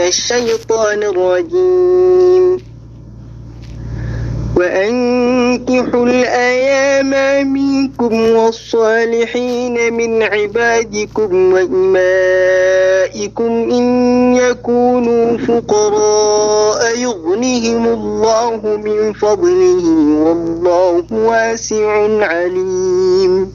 الشيطان الرجيم. وأنكحوا الأيام منكم والصالحين من عبادكم وإمائكم إن يكونوا فقراء يغنهم الله من فضله والله واسع عليم.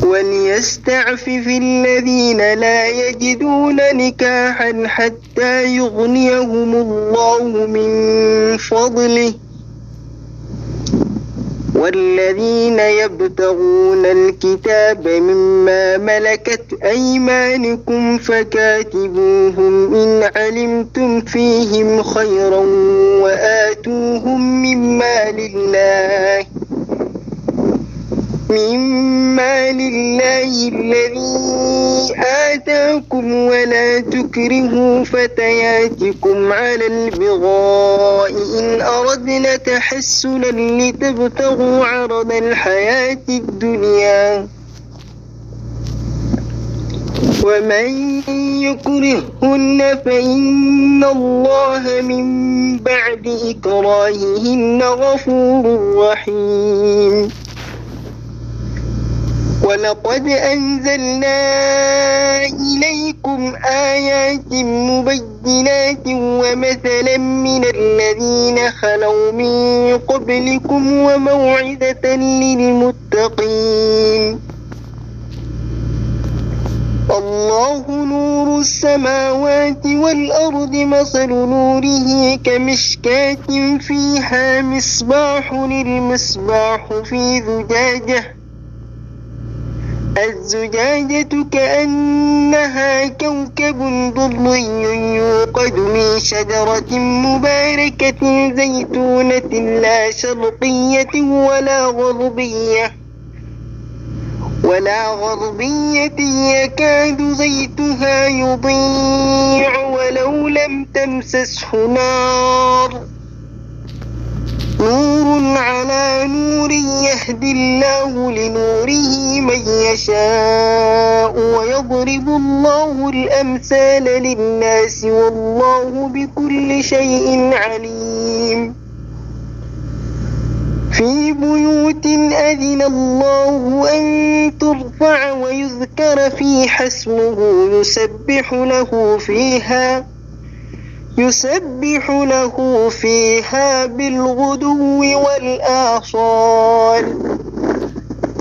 وليستعفف الذين لا يجدون نكاحا حتى يغنيهم الله من فضله، والذين يبتغون الكتاب مما ملكت أيمانكم فكاتبوهم إن علمتم فيهم خيرا وآتوهم مما لله الذي آتاكم، ولا تكرهوا فتياتكم على البغاء إن أردنا تحسنا لتبتغوا عرض الحياة الدنيا، ومن يكرهن فإن الله من بعد إكراههن غفور رحيم. ولقد أنزلنا إليكم آيات مبينات ومثلا من الذين خلوا من قبلكم وموعظة للمتقين. الله نور السماوات والأرض، مثل نوره كمشكاة فيها مصباح، المصباح في زجاجة، الزجاجة كأنها كوكب دري يوقد من شجرة مباركة زيتونة لا شرقية ولا غربية يكاد زيتها يضيع ولو لم تمسسه نار، نور على نور يهدي الله لنوره من يشاء ويضرب الله الأمثال للناس والله بكل شيء عليم. في بيوت أذن الله أن ترفع ويذكر فيها اسمه يسبح له فيها بالغدو والآصال.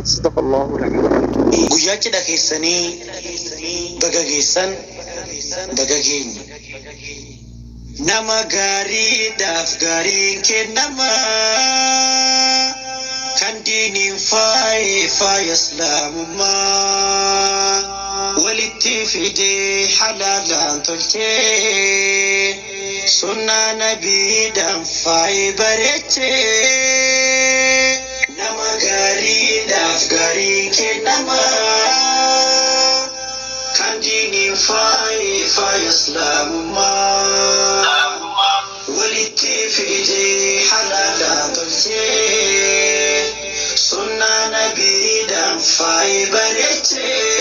صدق الله العظيم. Guyyaa cidha keessanii baga geessan, baga geenye. Nama gaariidhaaf gaariin kennama, kan diiniin faaye faaya islaamummaa walitti fidee halaalaan tolchee sunnaa nabiidhaan faaye bareechee. Nama gaariidhaaf gaariin kennama, kan diiniin faaye faaya islaamummaa walitti fidee halaalaan tolchee sunnaa nabiidhaan faaye bareechee.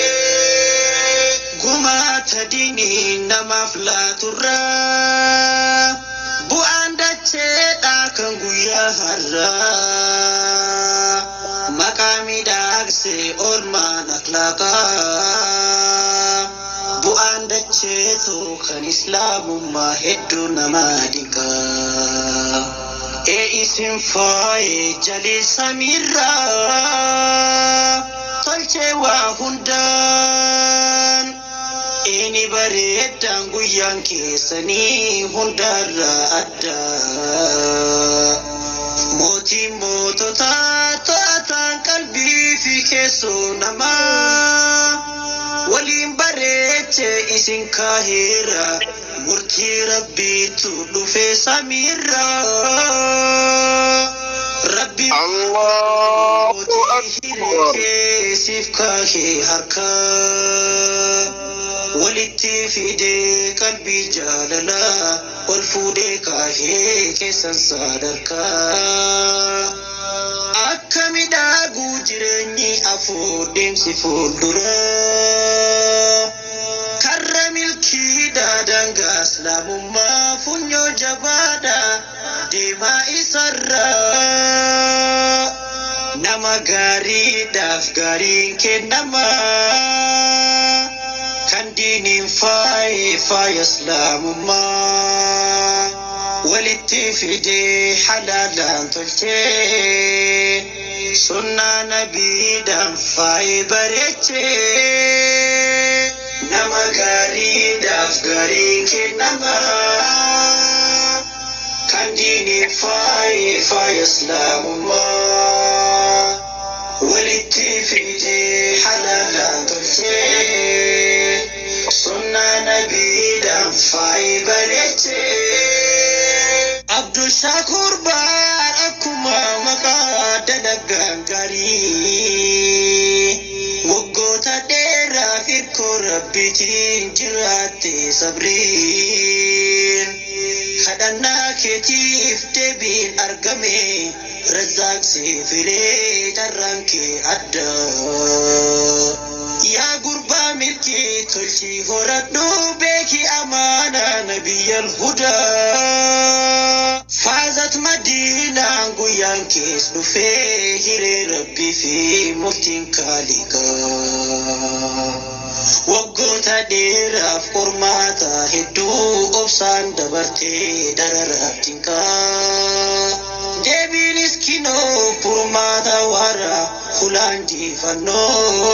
Gumaata diinii namaaf laaturraa bu'aan dacheedha kan guyyaa har'aa, maqaa miidhagsee oolmaan akhlaaqaa, bu'aan dacheetu kan islaamummaa hedduu nama dinqaa. Ee isin faaye jalii samiirraa tolchee waa hundaan, inni bareeddaan guyyaan keessanii hundarraa adda. Mootiin moototaa to'ataan qalbii fi keessoo namaa waliin bareechee isin kaaheera, murtii rabbiitu dhufe samiirraa. Rabbi Allahu mootii Akbar. hiree siif kaahee harkaa walitti fidee qalbii jaalalaa ol fuudhee kaahee keessan sadarkaa. Akka midhaaguu jireenyi afur deemsi fuulduraa karra milkiidha. Daangaa islaamummaa funyoo jabaadha deemaa isarraa. Nama gaariidhaaf gaariin kennama. Kan diiniin faaye faaya islaamummaa. Walitti fidee halaalaan tolchee. Sunnaa nabiidhaan faaye bareechee. Nama gaariidhaaf gaariin kennama. Kan diiniin faaye faaya islaamummaa. Walitti fidee halaalaan tolchee. Sunnaa nabiidhaan faaye bareechee. Abdul Shakur Baar akkuma maqaa dalagaan gaarii. Waggoota dheeraaf hirkoo rabbiitiin jiraatte sabriin. Kadhannaa keetiif deebiin argame razzaaqsi firee carraan kee adda. Yaa gurbaa milkii tolchii horadhu beeki amaanaa nabiyyal hudaa. Faazat madiinaan guyyaan kees dhufee hiree rabbii fi murtiin kaaliqaa. Waggoota dheeraaf qormaata hedduu obsaan dabartee dararaaf cinqaa. Deebiinis kinoo furmaata warra fulaan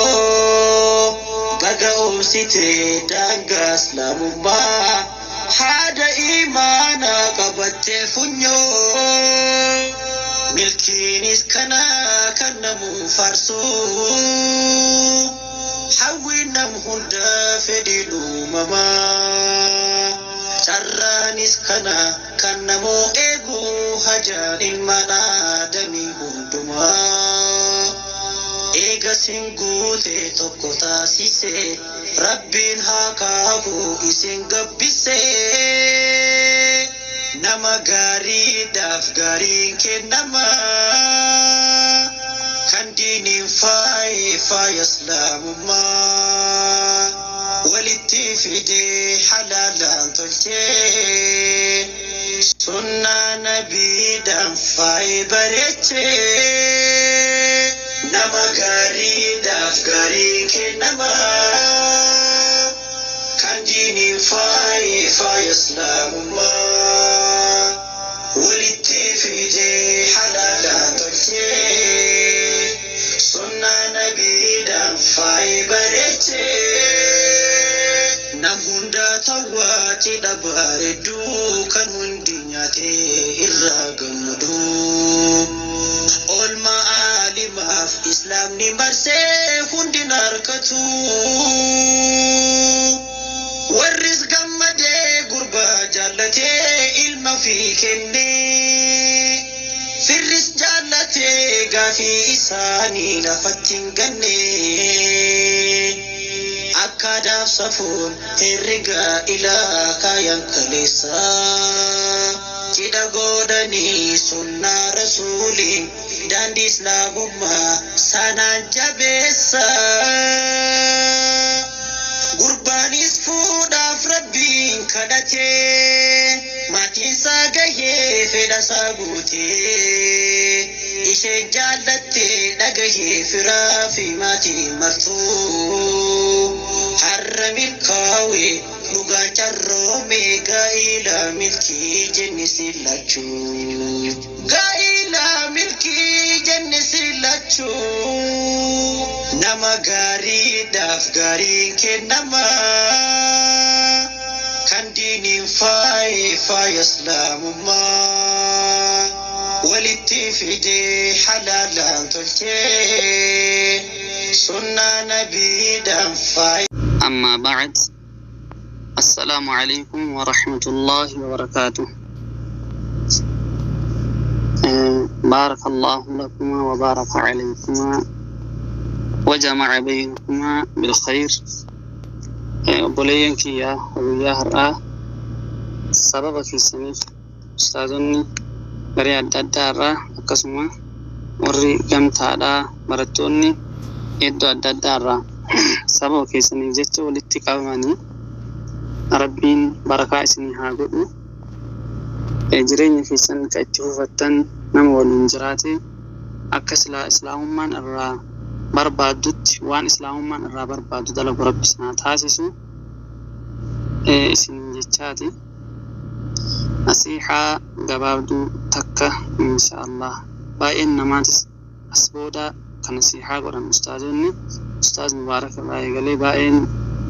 jiifannoo. Baga obsitee daangaa islaamummaa haada imaanaa qabattee funyoo. Milkiinis kana kan namuu faarsuu. Hawwiin nam hunda fedhiin uumamaa. Carraanis kana kan namoo eegu hajaan ilmaan aadamii hundumaa. Eega sin guute tokko taasise rabbiin haa kaahu isin gabbise. Nama gaariidhaaf gaariin kennama. Kan diiniin faaye faaya islaamummaa. Walitti fidee halaalaan tolchee. Sunnaa nabiidhaan faaye bareechee. Nama gaariidhaaf gaariin kennama. Kan diiniin faaye faaya islaamummaa. Walitti fidee halaalaan tolchee. Sunnaa nabiidhaan faaye bareechee. Nam hunda tawwaa cidha bareedduu kan hundi nyaatee irraa gammadu. Oolmaa aalimaaf islaamni marsee hundi harkatu. Warris gammadee gurbaa jaallatee ilma fi kennee. Firris jaallatee gaafii isaanii lafatti hin ganne. Akka adaaf safuun herrega ilaa kaayan kaleessa. Cidha godhanii sunnaa rasuuliin daandii islaamummaa sanaan jabeessa. Gurbaanis fuudhaaf rabbiin kadhatee maatiinsaa gahee fedhasaa guutee isheen jaallattee dhagahee firaa fi maatiin martuu har'a milkaa'e dhugaa carroome gaa'ila milkii jenni sillachuu. Gaa'ila milkii jenni sillachuu. Nama gaariidhaaf gaariin kennama. Kan diiniin faaye faaya islaamummaa. Walitti fidee halaalaan tolchee. Sunnaa nabiidhaan faaye. أما بعد، السلام عليكم ورحمة الله وبركاته. بارك الله لكما وبارك عليكما وجمع بينكما بالخير. Obboleeyyan kiyya guyyaa har'aa sababa keessaniif ustaazonni garee adda addaa irraa, akkasuma warri gamtaadhaa, barattoonni iddoo adda addaa irraa sababa keessaniif jecha walitti qabamanii Rabbiin barakaa isinii haa godhu. Jireenya keessan ka itti fufattan nama waliin jiraate akka silaa islaamummaan irraa barbaaddutti waan islaamummaan irraa barbaaddu dalagu Rabbi isin haa taasisu isin jechaati. Nasiihaa gabaabduu takka insha Allah baay'een namaatis as booda kan nasiihaa godhan ustaazonni ustaaz Mubaarak irraa eegalee baay'een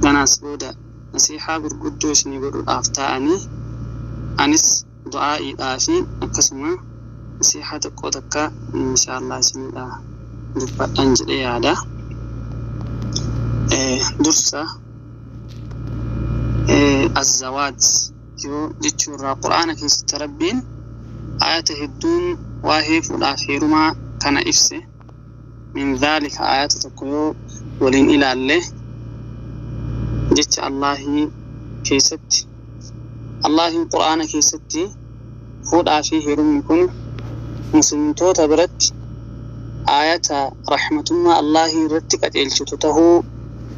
gana as booda nasiihaa gurguddoo isinii godhuudhaaf taa'anii anis du'aa'iidhaa fi akkasuma nasiihaa xiqqoo takka insha Allah isiniidha dubbadhan jedhee yaada. Dursa azzawaaj yoo jechuurraa qur'aana keessatti Rabbiin ayata hedduun waa'ee fuudhaaf heerumaa kana ibse. Min dhaalika ayata tokko yoo waliin ilaalle jecha Allaahii keessatti Allaahiin qur'aana keessatti fuudhaa fi heerumni kun muslimtoota biratti ayata rahmatummaa Allaahii irratti qajeelchitu tahuu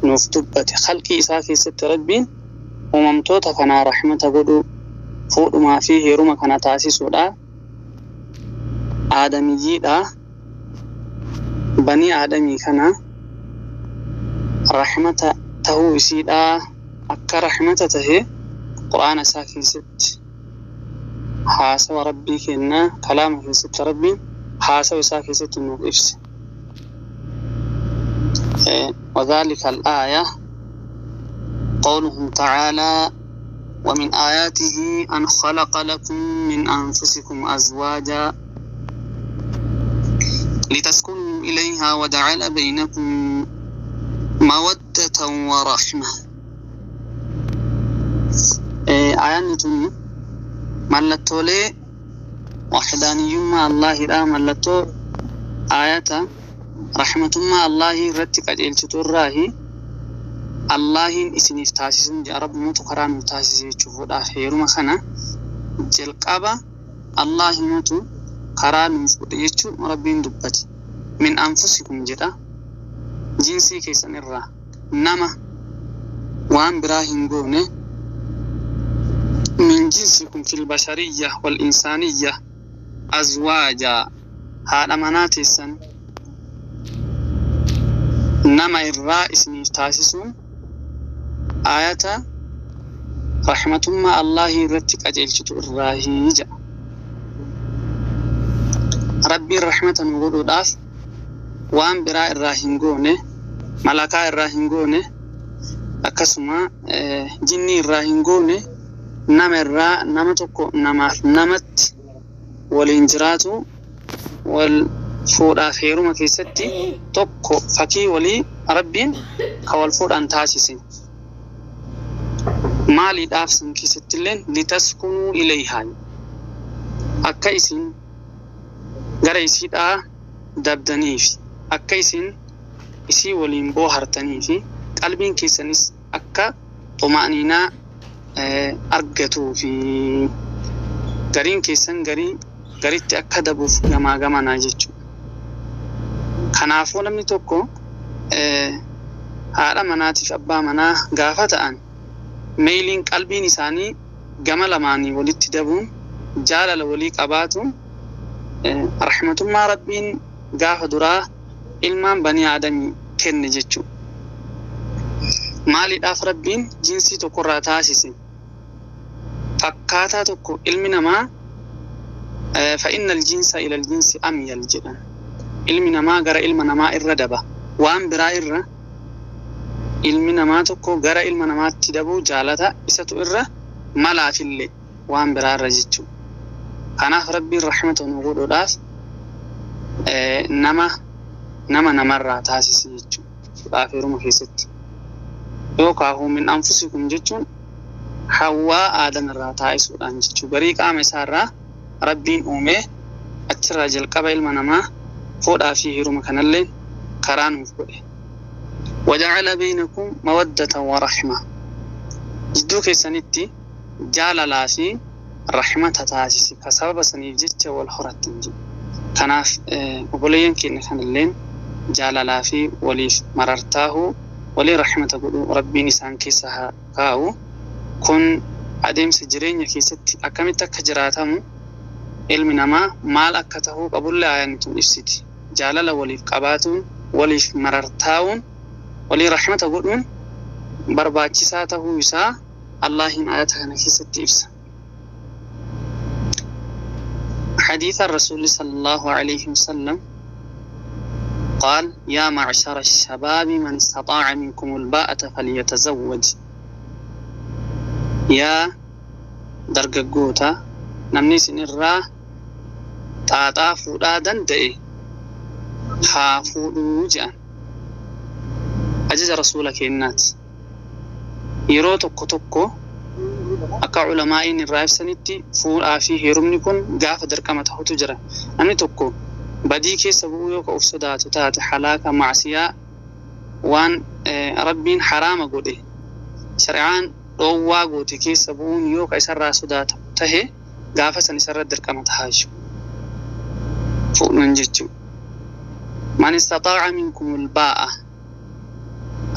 nuuf dubbate. Khalqii isaa keessatti Rabbiin uumamtoota kanaa rahmata godhu fuudhumaa fi heeruma kana taasisuudha. Aadamiyyiidha. Banii aadamii kana rahmata tahuu isiidha. Akka rahmata tahe qur'aana isaa keessatti haasawa Rabbii kennaa kalaama keessatti Rabbiin haasawa isaa keessatti nuuf ibse. وذلك الآية قوله تعالى ومن آياته أن خلق لكم من أنفسكم أزواجا لتسكنوا إليها وجعل بينكم مودة ورحمة. آيان توني ملتولي وحدانيما الله لا ملتو آية رحمة ما الله رتك التراهي Allahiin isiniif taasisuun jedha Rabbumatu karaa nuuf taasise jechuudha. Heeruma kana jalqaba Allahimatu karaa nuuf godhe jechuun Rabbiin dubbate. Min anfusikum jedha jinsii keessan irraa nama waan biraa hin goone min jinsikum fil bashariyya wal insaaniyya azwaaja haadha manaa teessan nama irraa isiniif taasisuun ayata rahmatummaa Allaahii irratti qajeelchitu irraahii jedha. Rabbiin rahmata nu godhuudhaaf waan biraa irraa hin goone, malakaa irraa hin goone, akkasuma jinnii irraa hin goone, nama irraa nama tokko namaaf namatti waliin jiraatu wal fuudhaaf heeruma keessatti tokko fakkii walii Rabbiin ka wal fuudhan taasise. Maaliidhaaf san keessattilleen litaskunuu ilayhaa akka isin gara isiidhaa dabdaniif akka isin isii waliin boohartaniif qalbiin keessanis akka xuma'aniinaa argatuufi gariin keessan garii garitti akka dabuuf gamaa gamanaa jechuudha. Kanaafuu namni tokko haadha manaatiif abbaa manaa gaafa ta'an meeyliin qalbiin isaanii gama lamaanii walitti dabuun jaalala walii qabaatuun rahmatummaa Rabbiin gaafa duraa ilmaan banii aadamii kenne jechuudha. Maaliidhaaf Rabbiin jinsii tokkorraa taasise? Fakkaataa tokko ilmi namaa fa'inna aljinsa ila aljinsi amyal jedhan. Ilmi namaa gara ilma namaa irra daba. Waan biraa irra ilmi namaa tokko gara ilma namaatti dabuu jaalata isatu irra malaafillee waan biraa irra jechuudha. Kanaaf Rabbiin rahmata nu godhuudhaaf nama nama namarraa taasise jechuudha. Fuudhaaf heeruma keessatti. Yookaan min anfusikum jechuun hawwaa aadam irraa taasisuudhaan jechuudha. Garii qaama isaarraa Rabbiin uumee achirraa jalqaba ilma namaa fuudhaa fi heeruma kanallee karaa nuuf godhe. وجعل بينكم مودة ورحمة. جدو كيسانيتي جاللا في رحمة تاسيسي كسبب سنيف جتش والحرة تنجي. كناف وبلين كين خنلين جاللا في وليف مررتاه ولي رحمة قدو ربي نسان كيسها كاو. Kun adeemsa jireenya keessatti akkamitti akka jiraatamu, ilmi namaa maal akka tahuu qabullee aayanni tun ibsiti. Jaalala waliif qabaatuun, waliif marartaa'uun, walii rahmata godhuun barbaachisaa tahuu isaa Allaahin ayata kana keessatti ibsa. حديث الرسول صلى الله عليه وسلم قال: يا معشر الشباب، من استطاع منكم الباءة فليتزوج. Yaa dargaggoota, namni isin irraa xaaxaa fuudhaa danda'e haa fuudhuu jedhan. Ajaja rasuula keennaati. Yeroo tokko tokko akka ulamaa'iin irraa ibsanitti, fuudhaa fi heerumni kun gaafa dirqama ta'utu jira. Namni tokko badii keessa bu'uu yoo ka of sodaatu taate, halaaka, macsiyaa, waan Rabbiin haraama godhe, shari'aan dhoowwaa goote keessa bu'uun yoo ka isarraa sodaatu tahe, gaafa san isarra dirqama tahaa jechuudha. Fuudhuun jechuudha. من استطاع منكم الباءة.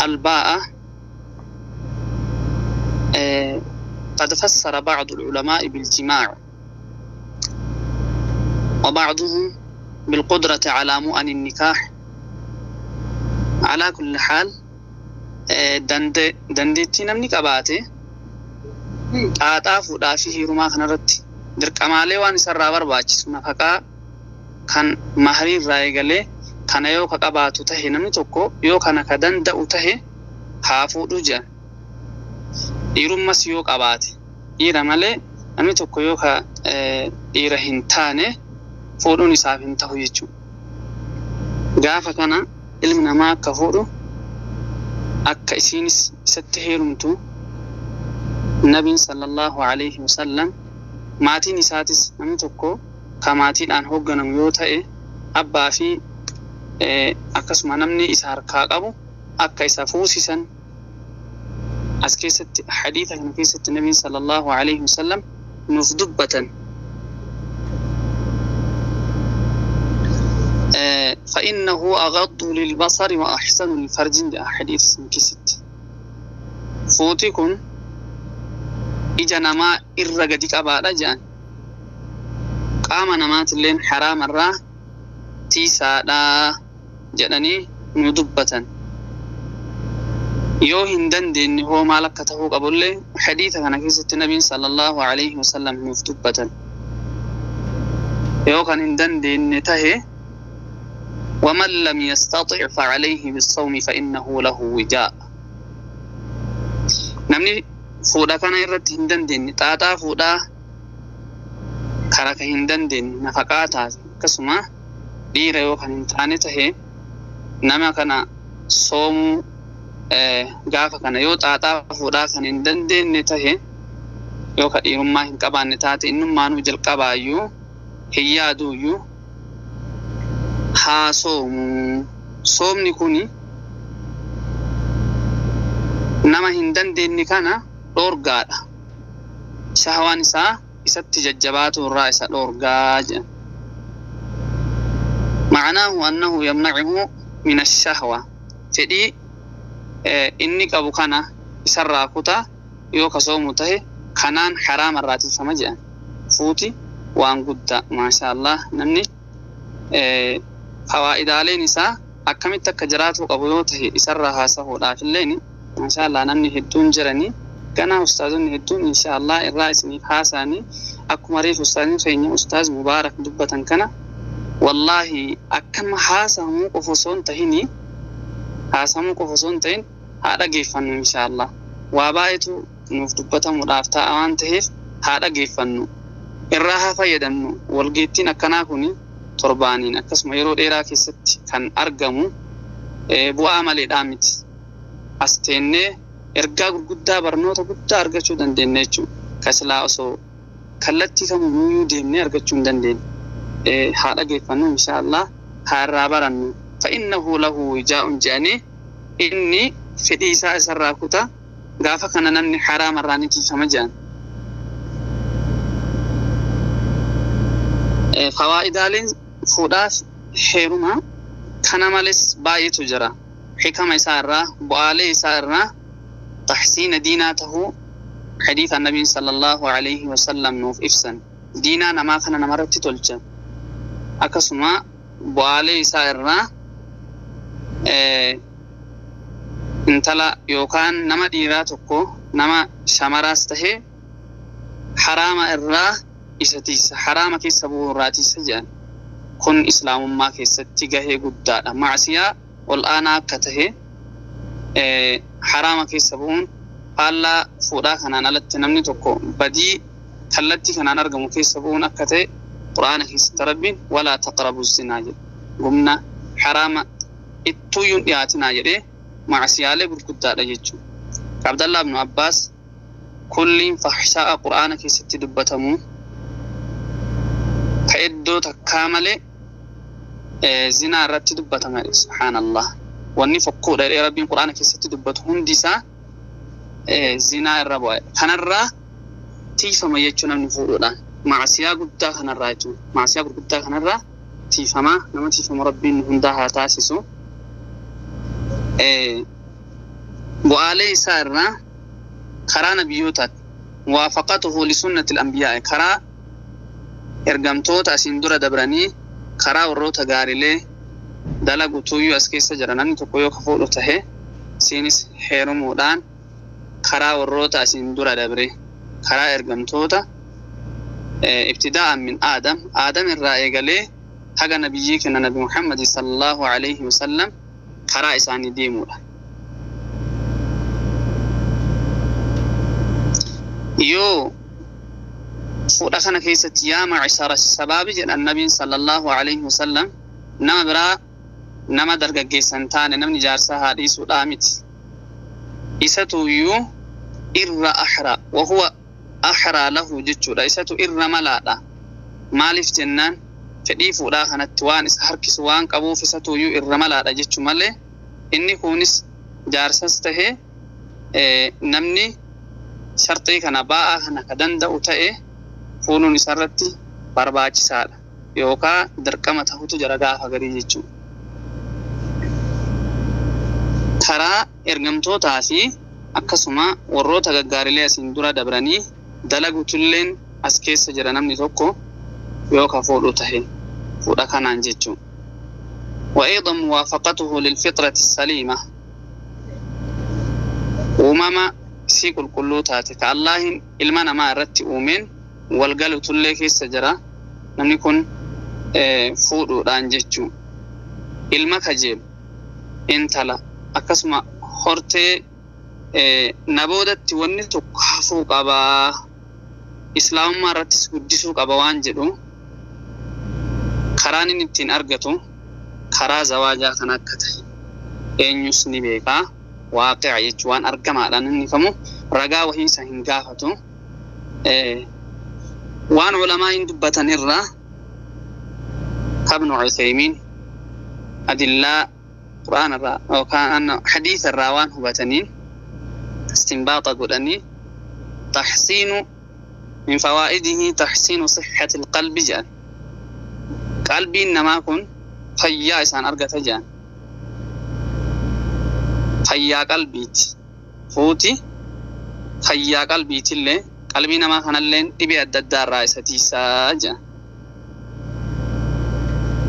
الباءة قد فسر بعض العلماء بالجماع، وبعضهم بالقدرة على مؤن النكاح. على كل حال، dandeettii namni qabaate xaaxaa fuudhaa fi heerumaa kanarratti dirqamaalee waan isarraa barbaachisu, nafaqaa kan mahrii irraa eegalee kana yoo ka qabaatu tahe, namni tokko yoo kana ka danda'u tahe haa fuudhu jedhan. Dhiirummas yoo qabaate, dhiira malee namni tokko yoo ka dhiira hin taane fuudhuun isaaf hin ta'u jechuudha. Gaafa kana ilmi namaa akka fuudhu, akka isiinis isatti heerumtu, nabiin sallallahu alaihi wasallam, maatiin isaatis, namni tokko ka maatiidhaan hoogganamu yoo ta'e, abbaa fi akkasuma namni isa harkaa qabu akka isa fuusisan as keessatti, hadiisa kana keessatti nabiin sallallahu alaihi wasallam nuuf dubbatan. فإنه أغض للبصر وأحسن للفرج. حديث كست fuuti kun ija namaa irra gadi qabaadha jedhan, qaama namaatilleen haraamarraa tiisaadha jedhanii nu dubbatan. Yoo hin dandeenye hoo maal akka ta'uu qabullee hadiisa kana keessatti nabiin sallallahu alaihi wasallam nuuf dubbatan. Yoo kan hin dandeenye tahe, ومن لم يستطع فعليه بالصوم فإنه له وجاء. Namni fuudha kana irratti hin dandeenye, xaaxaa fuudhaa kara ka hin dandeenye, nafaqaa taate, akkasuma dhiira yoo kan hin taane tahe, nama kana soomuu. Gaafa kana yoo xaaxaa fuudhaa kan hin dandeenye tahe, yoo ka dhiirummaa hin qabaanne taate, innummaanuu jalqabaayyuu hin yaaduuyyuu, haa soomuu. Soomni kuni nama hin dandeenye kana dhoorgaadha, shahwaan isaa isatti jajjabaatu irraa isa dhoorgaa jedhan. معناه أنه يمنعه من الشهوة. Fedhii inni qabu kana isarraa kutaa yoo ka soomu tahe, kanaan haraama irraa tifama jedhan. Fuuti waan guddaa, maasha Allah. Namni fawaa'idaaleen isaa akkamitti akka jiraatu qabu yoo tahe isarraa haasahuudhaaf illeen, maasha Allah, namni hedduun jiranii ganaa ustaazonni hedduun insha Allah irraa isiniif haasa'anii. Akkuma reefu ustaazni keenya Ustaaz Mubaarak dubbatan kana, wallaahi akkama haasamuu qofa osoo hin tahini, haasamuu qofa osoo hin tahin, haa dhageeffannu insha Allah. Waa baay'eetu nuuf dubbatamuudhaaf ta'a waan ta'eef, haa dhageeffannu, irraa haa fayyadamnu. Walgeettiin akkanaa kun torbaaniin akkasuma yeroo dheeraa keessatti kan argamu bu'aa maleedhaa miti. As teennee ergaa gurguddaa, barnoota guddaa argachuu dandeenya jechuudha. Kasilaa osoo kallattii kamiyyuu deemnee argachuu hin dandeenye. Haa dhageeffannu insha Allah, haa irraa barannu. فإنه له وجاء jedhanii, inni fedhii isaa isarraa kuta, gaafa kana namni haraama irraa ni tiifama jedhan. Fawaa'idaaleen fuudhaaf heerumaa kana malees baay'eetu jira. Xikama isaa irraa, bu'aalee isaa irraa, taxsiina diinaa tahuu. Hadiisa Nabiin sallallahu alaihi wasallam nuuf ibsan diinaa namaa kana namarratti tolcha. Akkasuma bu'aalee isaa irraa intala yookaan nama dhiiraa tokko nama shamaraas tahee haraama irraa isa tiisa, haraama keessa bu'uu irraa tiisa jedhan. Kun islaamummaa keessatti gahee guddaadha. Macsiyaa ol aanaa akka tahe haraama keessa bu'uun faallaa fuudhaa kanaan alatti namni tokko badii kallattii kanaan argamu keessa bu'uun akka ta'e Qur'aana keessatti Rabbiin walaa taqrabu zinaa jedhe. Gumna haraama ittuuyyuun dhiyaatinaa jedhee macsiyaalee gurguddaadha jechuudha. Abdallah ibnu Abbaas kulliin fahshaa'a Qur'aana keessatti dubbatamu ka iddoo takkaa malee zinaa irratti dubbatama. Subhaanallah. Wanni fokkuudha jedhee Rabbiin Qur'aana keessatti dubbatu hundi isaa zinaa irra bu'a. Kanarraa tiifama jechuun namni fuudhuudhaan. Macsiyaa guddaa kanarraa jechuudha. Macsiyaa gurguddaa kanarraa tiifamaa nama tiifamu Rabbiin nu hundaa haa taasisu. Bu'aalee isaa irraa karaa nabiyyootaati. Muwaafaqatuhu lisunnati al-anbiyaa, karaa ergamtoota asiin dura dabranii karaa warroota gaariilee dalagutuyyuu as keessa jira. Namni tokko yoo ka fuudhu tahe isiinis heerumuudhaan karaa warroota asiin dura dabre karaa ergamtoota ibtidaa'an min Aadam, Aadam irraa eegalee haga nabiyyii kenna Nabi Muhammad sallallahu alaihi wasallam karaa isaanii deemuudha. Yoo fuudha kana keessatti yaa macshara shabaabi jedhan Nabiin sallallahu alaihi wasallam, nama biraa nama dargaggeessan taane namni jaarsaa haa dhiisuudhaa miti. Isatuyyuu irra ahra wahuwa ahraa lahu jechuudha. Isatu irra malaadha. Maaliif jennaan fedhii fuudhaa kanatti waan isa harkisu waan qabuuf isatuyyuu irra malaadha jechuu malee inni kunis jaarsas tahee namni sharxii kana ba'aa kana ka danda'u ta'e fuudhuun isarratti barbaachisaadha yookaan dirqama tahutu jira gaafa garii jechuudha. Karaa ergamtootaa fi akkasuma warroota gaggaariilee asiin dura dabranii dalagutulleen as keessa jira namni tokko yoo ka fuudhu tahe fuudha kanaan jechuudha. وأيضا موافقته للفطرة السليمة، uumama isii qulqulluu taate ka Allahin ilma namaa irratti uumeen walgalutullee keessa jira namni kun fuudhuudhaan jechuu. Ilma kajeelu intala akkasuma hortee naboodatti wanni tokko hafuu qabaa, islaamummaa irrattis guddisuu qaba waan jedhu karaan inni ittiin argatu karaa zawaajaa kan akka ta'e eenyus ni beekaa. Waaqi'a jechuun waan argamaadhaan inni kamu ragaa wahiisa hin gaafatu. Waan ulamaa hin dubbatan irraa kabnu Uthaymiin adillaa Qur'aan irraa yookaan hadiisa irraa waan hubataniin istinbaaxa godhanii taxsiinu min fawaa'idihi taxsiinu sixxati alqalbi jedhan. Qalbiin namaa kun fayyaa isaan argata jedhan. Fayyaa qalbiiti. Fuuti fayyaa qalbiitillee qalbii namaa kanallee dhibee adda addaa irraa isa tiisaa jedhan.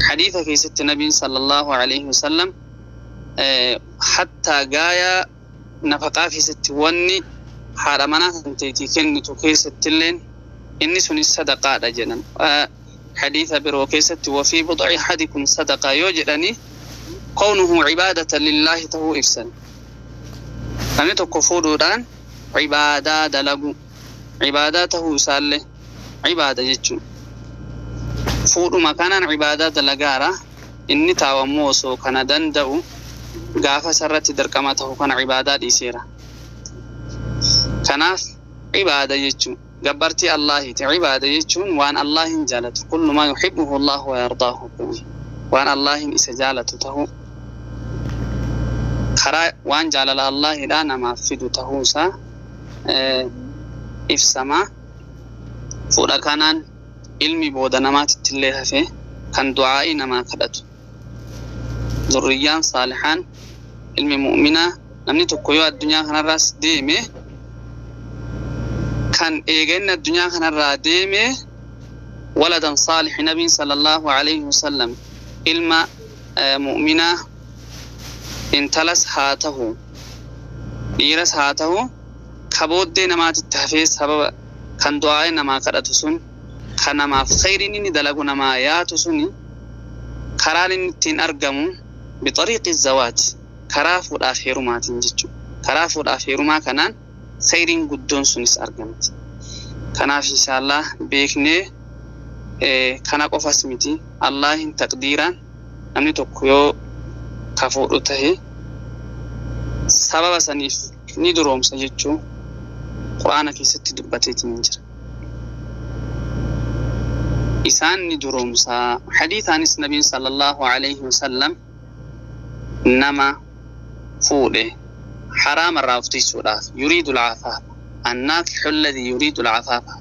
Hadiisa keessatti Nabiin sallallahu alaihi wasallam hattaa gaayaa nafaqaa keessatti wanni haadha manaa kan teetii kennitu keessattilleen inni sunis sadaqaadha jedhan. Hadiisa biroo keessatti wafii budci ahadikum sadaqaa yoo jedhani kawnuhu cibaadatan lillaahi tahuu ibsan. Namni tokko fuudhuudhaan cibaadaa dalagu cibaadaa tahuu isaallee cibaada jechuun fuudhuma kanaan cibaadaa dalagaara inni taawammoo osoo kana danda'u gaafa isarratti dirqama tahu kana cibaadaa dhiiseera. Kanaaf cibaada jechuun gabbartii Allaahiti. Cibaada jechuun waan Allaahin jaalatu, kullu maa yuhibbuhu Allahu wa yardaahu, waan Allaahin isa jaalatu tahu karaa waan jaalala Allaahidhaa namaaf fidu tahuu isaa ibsamaa. Fuudha kanaan ilmi booda namaatitti illee hafe kan du'aa'ii namaa kadhatu zurriyyaan saalihaan ilmi mu'minaa namni tokko yoo addunyaa kanarraas deeme Kan eega inni addunyaa kanarraa deeme waladan saalih, nabiin sallallahu alaihi wasallam ilma mu'minaa, intalas haa tahu dhiiras haa tahu, ka booddee namaatitti hafee sababa kan du'aa'ee namaa kadhatu sun, kan namaaf khayriin inni dalagu namaa yaatu suni, karaan inni ittiin argamu bixariiqi zawaaj, karaa fuudhaaf heerumaatiin jechuudha. Karaa fuudhaaf heerumaa kanaan khayriin guddoon sunis argamti. Kanaaf inshaallah beeknee, kana qofas miti, Allahin taqdiiraan namni tokko yoo ka fuudhu tahe sababa saniif ni duroomsa jechuu Qur'aana keessatti dubbateetiin jira. Isaan ni duroomsa. Hadiisaanis nabiin sallallahu alaihi wasallam nama fuudhe haraama irraa of tiisuudhaaf yuriidu alcafaafa, annaakihu alladhi yuriidu alcafaafa,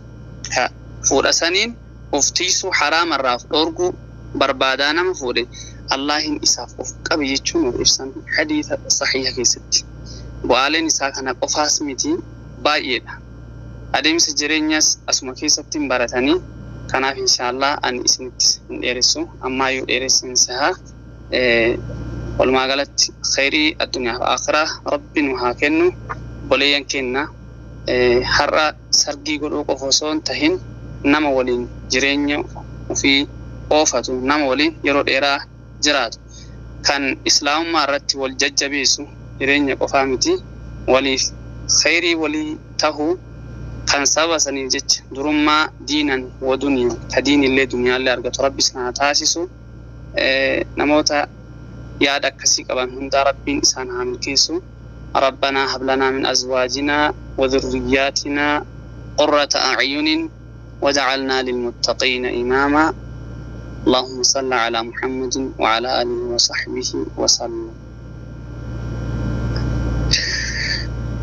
ka fuudha saniin of tiisuu, haraama irraa of dhoorguu barbaadaa nama fuudhe Allahin isaaf of qabe jechuun nuuf ibsan hadiisa sahiha keessatti. Bu'aaleen isaa kana qofaas miti, baay'eedha. Adeemsa jireenyas asuma keessatti hin baratanii. Kanaaf inshaallah ani isinitti hin dheeressu, ammaayyuu dheeressinsaha. Walumaa galatti khayrii addunyaa fi akhiraa Rabbi nu haa kennu. Obboleeyyan keenya, har'a sargii godhuu qofa osoo hin tahin nama waliin jireenya ofii oofatu, nama waliin yeroo dheeraa jiraatu, kan islaamummaa irratti wal jajjabeessu, jireenya qofaa miti waliif khayrii walii tahuu, kan sababa saniif jecha durummaa diinan wa duniyaa, ka diinillee duniyaallee argatu Rabbi isaan haa taasisu. Namoota yaada akkasii qaban hundaa Rabbiin isaan haa milkeessu. ربنا هب لنا من أزواجنا وذرياتنا قرة أعين وجعلنا للمتقين إماما. اللهم صل على محمد وعلى آله وصحبه وسلم.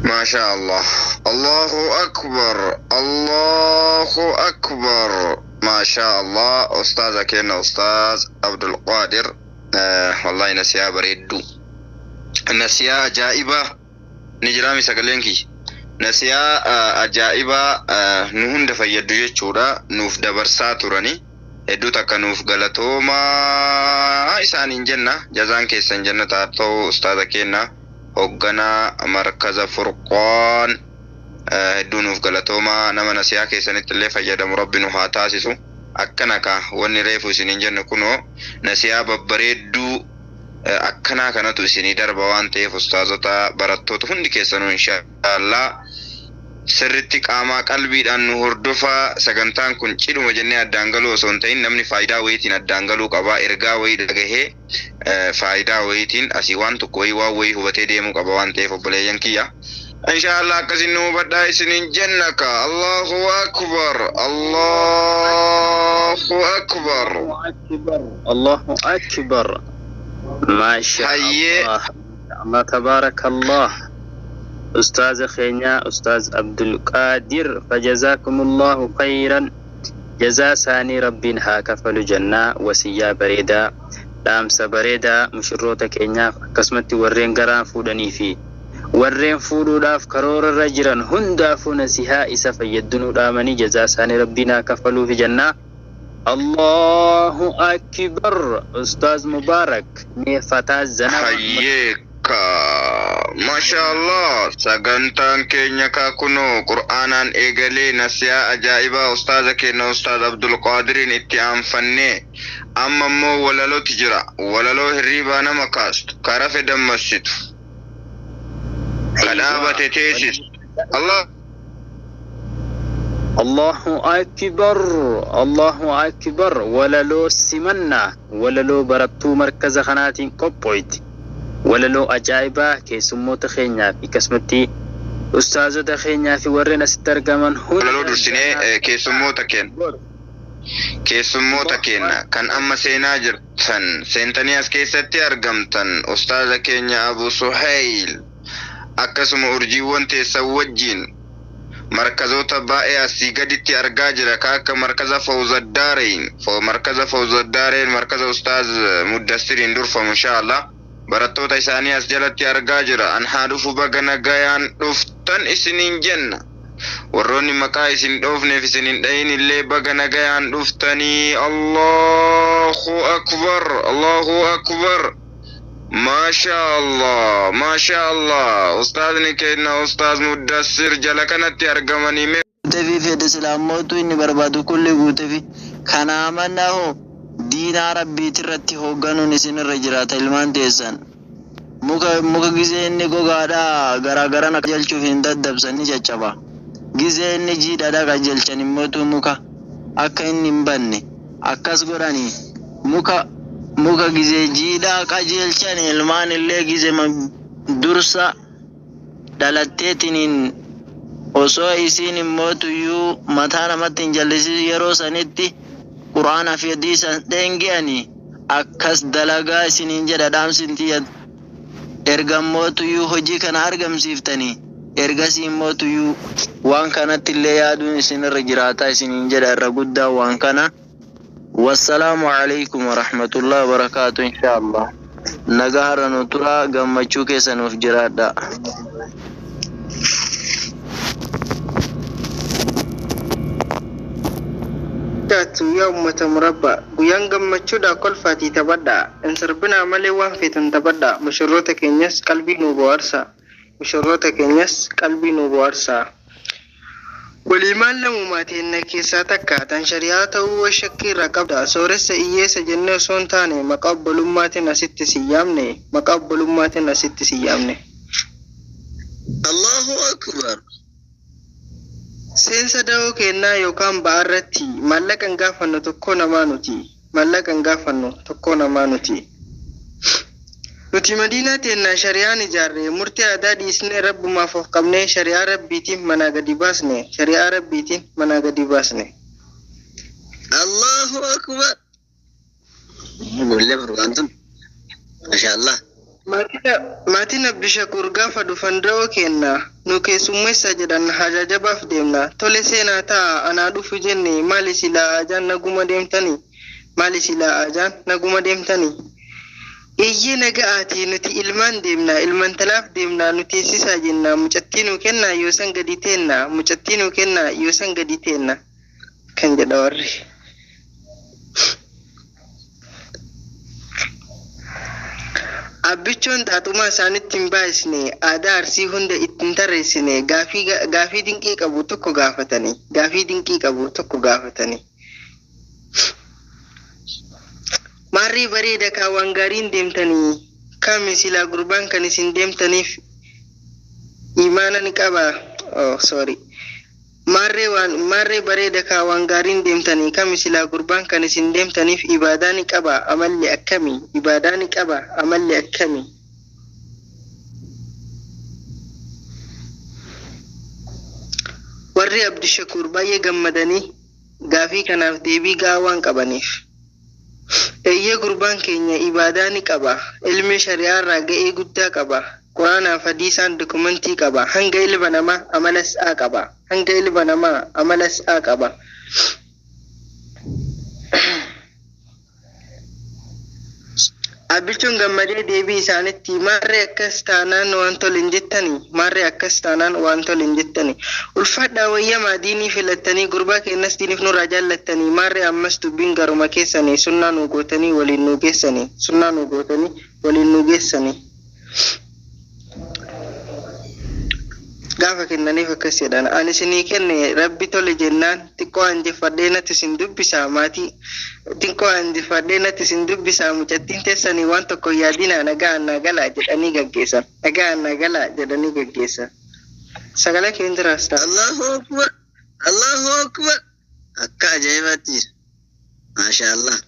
ما شاء الله، الله أكبر، الله أكبر، ما شاء الله. أستاذ كينا أستاذ عبد القادر، والله nasihaa bareedduu, nasihaa ajaa'ibaa ni jiraami. Sagaleen kiyya nasihaa ajaa'ibaa nu hunda fayyaddu jechuudha nuuf dabarsaa turani. Hedduu takka nuuf galatoomaa isaaniin jenna. Jazaan keessan jannata haa ta'u. Ustaaza keenya hoogganaa markaza Furqaan, hedduu nuuf galatoomaa. Nama nasihaa keessanitti illee fayyadamu Rabbi nu haa taasisu. Akkana ka wanni reefu isiniin jennu kunoo nasihaa babbareedduu akkanaa kanatu isinii darba waan ta'eef, ustaazota, barattoota hundi keessanuu inshaallah sirritti qaamaa qalbiidhaan nu hordofaa. Sagantaan kun cidhuma jennee addaan galuu osoo hin ta'in namni faayidaa wayiitiin addaan galuu qaba. Ergaa wayii dhagahee, faayidaa wayiitiin asii waan tokko wayii waan wayii hubatee deemuu qaba waan ta'eef, obboleeyyan kiyya inshaallah akkasin nu hubadhaa isiniin jenna ka. Allahu akbar, Allahu akbar. أكبر، الله أكبر، ما شاء Hayyee. الله الله، تبارك الله. أستاذ خينيا أستاذ عبد القادر، فجزاكم الله خيرا. جزا ساني ربين haa kaffalu jennaa. Wasiyyaa bareedaa, dhaamsa bareedaa mushurroota keenyaaf akkasumatti warreen garaan fuudhanii fi warreen fuudhuudhaaf karoorarra jiran hundaafuu nasihaa isa fayyaddu nu dhaamanii, jazaa isaanii Rabbiin haa kaffaluufi jennaa. Allahu akbar. Ustaaz Mubarak, mee fataa zana. Hayyee ka, masha Allah. Sagantaan keenya ka kunoo Qur'aanaan eegalee, nasihaa ajaa'ibaa ustaaza keenya Ustaaz Abdul Qaadiriin itti aanfannee, amma immoo walalootu jira. Walaloo hirriibaa nama kaastu, ka rafe dammassitu, ka dhaabate teessisu. Allah. Allahu akbar, Allahu akbar. Walaloo simannaa, walaloo barattuu markaza kanaatiin qophooyti, walaloo ajaa'ibaa keessummoota keenyaa fi akkasumatti ustaazota keenyaa fi warreen asitti argaman Walaloo dursinee keessummoota keenya, kan amma seenaa jirtan, seentanii as keessatti argamtan, ustaaza keenya Abu Suhayl akkasuma urjiiwwan teessan wajjin markazoota baay'ee asii gaditti argaa jira, ka akka markaza Fawzaddaareen, markaza Fawzaddaareen, markaza Ustaaz Muddastiriin durfamu, insha Allah barattoota isaanii as jalatti argaa jira. An haa dhufu, baga nagayaan dhuftan isiniin jenna. Warroonni maqaa isin dhoofneef isin hin dhayin illee baga nagayaan dhuftanii. Allahu akbar, Allahu akbar. Maasha Allah, Maasha Allah. Ustaazni keenya Ustaaz Muddassir jala kanatti argamanii mee Guutefi fedhe silaammootu inni barbaadu kulli guutefi. Kanaa mannaa hoo diinaa rabbiitirratti hoogganuun isinirra jiraata ilmaan teessan. Muka gizee inni gogaadhaa garaagarana qajeelchuuf hin daddabsan, ni caccaba. Gizee inni jiidhaadhaa qajeelchan immootu muka akka inni hin banne akkas godhanii muka gizee jiidhaa qajeelchan, ilmaan illee gizee dursa dhalatteetiniin osoo isiin immootuyyuu mataa namatti hin jallisiin yeroo sanitti quraana fi hadiisan dheengi'anii akkas dalagaa isiniin jedha dhaamsin tiyya. Ergammootuyyuu hojii kana argamsiiftanii ergasii immootuyyuu waan kanatti illee yaaduun isinirra jiraataa isiniin jedha irra guddaa waan kana. Wassalaamu alaikum warahmatullahi wabarakaatu. Insha Allah nagaa har'a nu turaa, gammachuu keessa nuuf jiraadha. Taatu yaa uummata murabbaa, guyyaan gammachuudha, kolfaatii taphadhaa, hin sirbinaa malee waan feetan taphadhaa. Mushurroota keenyas qalbii nu bohaarsaa, mushurroota keenyas qalbii nu bohaarsaa. Waliimaan lamumaa teenna keessaa takka tan shari'aa ta'uu shakkii irraa qabda. Sooressa hiyyeessa jennee osoo hin taane maqaa obbolummaatiin asitti si yaamne, maqaa obbolummaatiin asitti si yaamne. Allahu akbar. Seensa da'oo kennaa yookaan ba'aa irratti maallaqa hin gaafannu tokko namaa nuti. Maallaqa hin gaafannu tokko namaa nuti. Nuti madiinaa teennaa shari'aan ijaarre, murtii aadaa dhiisnee rabbumaaf of qabnee shari'aa rabbiitiin manaa gadi baasne, shari'aa rabbiitiin manaa gadi baasne. Allahu akbar. Ijoollee furgaan tun. Masha Allah. Maatiin Abdishakuur gaafa dhufan da'oo kenna nu keessummeessa jedhan, hajajabaaf deemna, tole seenaa ta'a, anaa dhufu jenne. Maali silaa ajaan naguma deemtanii? Maali silaa ajaan naguma deemtanii? Eeyyee, naga'aati, nuti ilmaan deemna, ilmaan talaaf deemna, nu teessisaa jenna, mucattii nu kennaa yoosan gadi teenna, mucattii nu kennaa yoosan gadi teenna kan jedha warri. Abbichoon xaaxumaa isaanitti hin baay'isne, aadaa Arsii hunda ittiin tarreessine, gaafii dinqii qabu tokko gaafatanii, gaafii dinqii qabu tokko gaafatanii. Maarree bareeda kaa, waan gaariin deemtanii, kami silaa gurbaan kan isin deemtaniif imaana ni qaba? Oh, sorry. Maarree waan maarree bareeda kaa, waan gaariin deemtanii, kami silaa gurbaan kan isin deemtaniif ibaadaa ni qaba, amalli akkamii? Ibaadaa ni qaba, amalli akkamii? Warri Abdishakuur baay'ee gammadanii gaafii kanaaf deebii gahaa waan qabaniif. Eeyyee, gurbaan keenya ibaadaa ni qaba, ilmi shari'aa irraa ga'ee guddaa qaba, quraanaaf hadiisaan dokumentii qaba, hanga ilma namaa amalas haa qaba, hanga ilma namaa amalas haa qaba. Abbichuun gammadee deebii isaanitti, maarree akkas taanaan waan tole hin jettanii? Maarree akkas taanaan waan tole hin jettanii? Ulfaadhaa wayyamaa, diinii filattanii, gurbaa keenyas diiniif nurraa jaallattanii. Maarree ammas dubbiin garuma keessanii, sunnaa nu gootanii waliin nu geessanii, sunnaa nu gootanii waliin nu geessanii. Gaafa kennaniif akkas jedhan: ani isinii kenne, rabbi tole jennaan xiqqoo anjifadhee natti isin dubbisaa, maatii xiqqoo anjifadhee natti isin dubbisaa, mucattiin teessanii waan tokko yaadinaa, nagaa naa galaa jedhanii gaggeessan, nagaa naa galaa jedhanii gaggeessan. Sagalee keenya jiraasta. Allahu akbar. Allahu akbar. Akka ajaa'ibaatti jira. Masha Allah.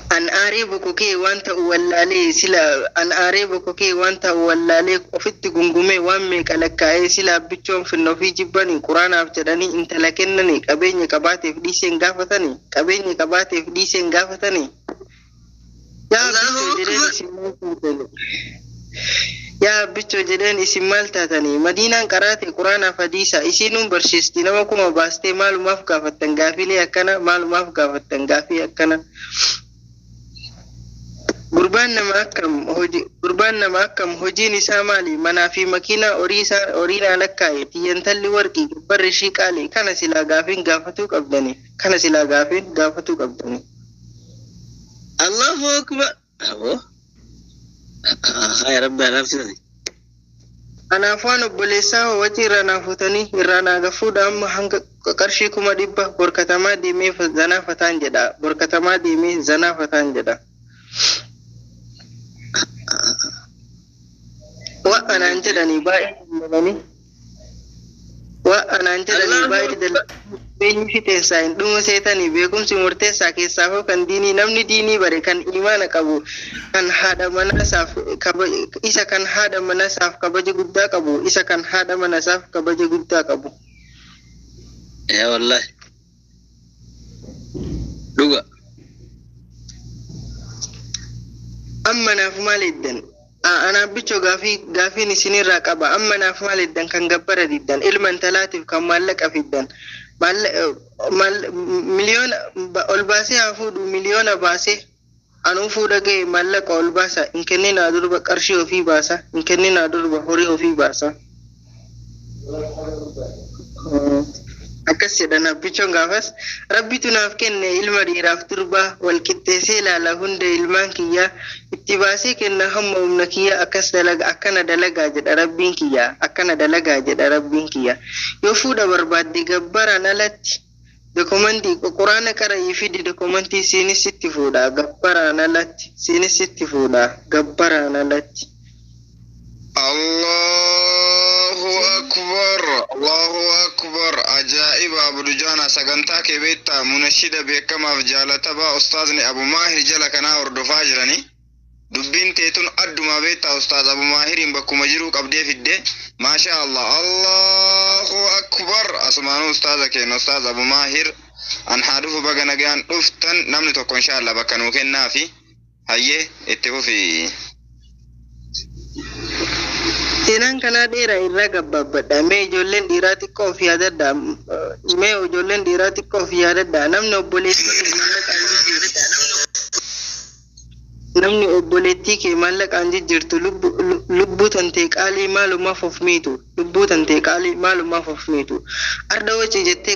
An aaree bokokee waan ta'u wallaalee, sila an aaree bokokee waan ta'u wallaalee, ofitti gungumee waan meeqa lakkaa'ee, sila abbichoon finna ofii jibbanii quraanaaf jedhanii intala kennanii, qabeenya qabaateef dhiiseen gaafatanii, qabeenya qabaateef dhiiseen gaafatanii. Yaa abbichoo jedheen isin maal taatanii? Yaa abbichoo jedheen isin maal taatanii? Madiinaan qaraate quraanaaf hadiisa isiinuun barsiisti, nama kuma baastee maalumaaf gaafattan gaafiilee akkana, maalumaaf gaafattan gaafii akkana? Gurbaan nama akkam hojii, gurbaan nama akkam, hojiin isaa maali? Manaa fi makiinaa horii isaa horii naa lakkaa'e, xiyyantalli warqii gabbarri ishii qaali. Kana silaa gaafiin gaafatuu qabdani, kana silaa gaafiin gaafatuu qabdani. Allahu akbar. Aboo. Haa rabbi alaabsisani. Anaaf waan obboleessaa hoo wacii irraa naa fuutanii irraa naa gafuudha. Amma hanga qarshii 100,000 borkatamaa deemee zanaa fataan jedha, borkatamaa deemee zanaa fataan jedha. Wa anaan jedhanii baay'ee dallalanii, wa anaan jedhanii baay'ee dallalanii, beenyi fixeensaa hin dhumu seetanii. Beekumsi murteessaa keessaafuu kan diinii, namni diinii bare kan imaana qabu kan haadha manasaaf isa kan haadha manasaaf kabaja guddaa qabu, isa kan haadha manasaaf kabaja guddaa qabu. Yaa wallahi. Dhuga. Amma naaf maal eddan? Anaaf bichoo gaafii gaafiin isinirraa qaba. Amma naaf maal eddan kan gabbara diddan, ilma intalaatiif kan maallaqa fiddan? Miliyoona ol baasee haa fuudhu, miliyoona baasee anuu fuudha ga'e, maallaqa ol baasa hin kenninaa durba, qarshii ofii baasa hin kenninaa durba, horii ofii baasa. Akkas jedhan abbichoon gaafas. Rabbitu naaf kenne ilma dhiiraaf durbaa, wal qixxeessee ilaala hunda ilmaan kiyyaa, itti baasee kenna hamma humna kiyyaa. Akkas dalaga, akkana dalagaa jedha rabbiin kiyyaa, akkana dalagaa jedha rabbiin kiyyaa. Yoo fuudha barbaadde gabbaraan alatti dokumentii quraana qara'ii fidi, dokumentii siinis sitti fuudha gabbaraan alatti, siinis sitti fuudha gabbaraan alatti. Allahu akbar, Allahu akbar. Ajaa'iba! Abdujaana, sagantaa kee beektaa, munashida beekamaaf jaalatamaa ustaazni Abu Maahir jala kanaa hordofaa jirani. Dubbiin teetun adduma beektaa, ustaaz Abu Maahiriin bakkuma jiruu qabdee fidde. Maasha Allah, Allahu akbar. Asumaanuu ustaaza keenya ustaaz Abu Maahir an haa dhufu, baga nagaan dhuftan. Namni tokko insha Allah bakka nuu kennaafi. Hayyee, itti fufi. Seenaan kanaa dheeraa, irraa gabbaabbadha. Mee ijoolleen dhiiraa xiqqoo of yaadadha. Mee ijoolleen dhiiraa xiqqoo of yaadadha. Namni obboleettii kee maallaqaan jijjiirtu. Namni obboleettii kee maallaqaan jijjiirtu lubbuu tantee qaalii maalumaaf of miitu. Lubbuu tantee qaalii maalumaaf of miitu. Arda waci jettee.